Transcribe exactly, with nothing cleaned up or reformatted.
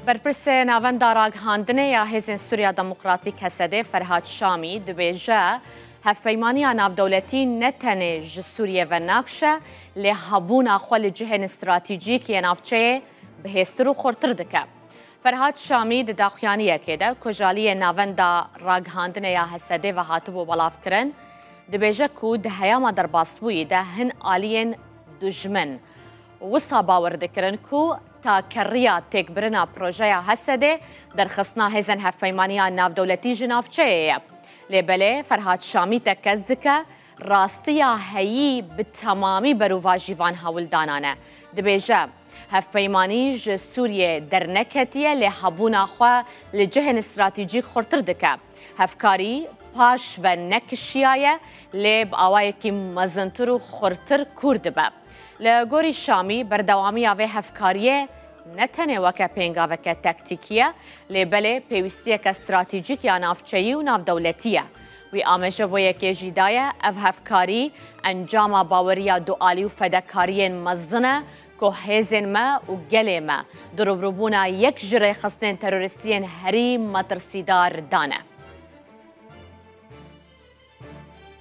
Berpirsê Navenda Ragihandinê ya Hêzên Sûriya Demokratîk, H S D, Ferhat Şamî, dibêje, hevpeymaniya navdewletî ne tenê ji Sûriyê ve nakşe, lê hebûna xwe li cihên stratejîk yê navçeyê bihêztir û xurtir dike. Ferhat Şamî di daxuyaniyekê de ku ji aliyê Navenda Ragihandinê ya H S D ve hatibû belavkirin, dibêje ku di heyama derbasbûyî de hin aliyên dujmin wisa bawer dikirin ku takeriya têkbirina projeya H S D derxistina hêzên hevpeymaniya navdewletî ji navçeyê ye. Lê belê Ferhat Şamî tekez dike, rastiya heyî bi temamî berûvajî van hewldanan e. Dibêje, hevpeymanî ji Sûriyê derneketiye, lê hebûna xwe li cihên stratejîk xurtir dike. Hevkarî paş ve nekişiyaye, lê bi awayekî mezintir û xurtir kûr dibe. Li gorî Şamî, berdewamiya vê hevkariyê ne tenê weke pêngaveke taktîkî ye, lê belê pêwîstiyeke stratejîk ya navçeyî û navdewletî ye. Wî ameje bo yekê jî daye, ev hevkarî encama baweriya dualî û fedekariyên mezin e ku hêzên me û gelê me di rûbirûbûna yek ji rêxistinên terorîstî yên herî metirsîdar de ne.